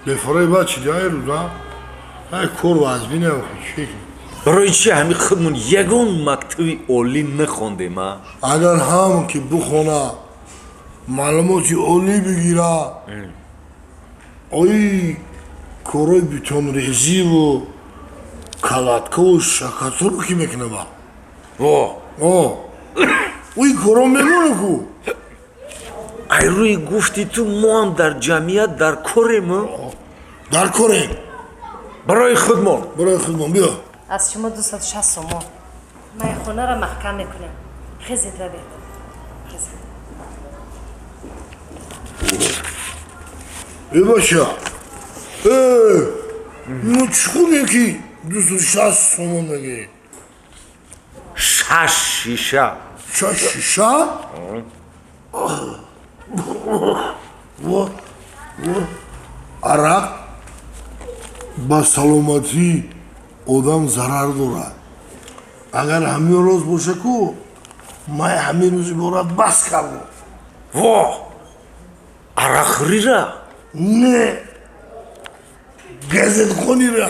Бефареба чи дай рӯза? Ай кор вазбин чӣ? Барои чи ҳами худмон ягон мактаби олӣ нахондем, а? Агар ҳам ки бихона, маълумоти олӣ бигира, ои корҳои бетонрезиву калаткаву шакатуро ки мекунаба? Во! О, ӯи корҳо мемона ку. Ай рӯи гуфти ту, мо ҳам дар ҷамъият дар корем. Дар корем. Барои худмон. Барои худмон, биё. Аз шумо 260 сомон. Майхонаро маҳкам мекунем. Хезед, равед, хезед. Э, бача, э, ну чӣ худем ки 260 сомон мегирӣ? Шаш шиша. Шаш шиша. Во, во, арақ ба саломатии одам зарар дорад. Агар ҳамин роз боша ку, ман ҳамин рӯзи борад бас кардам. Во, арақхӯрира? Не, газетхонира.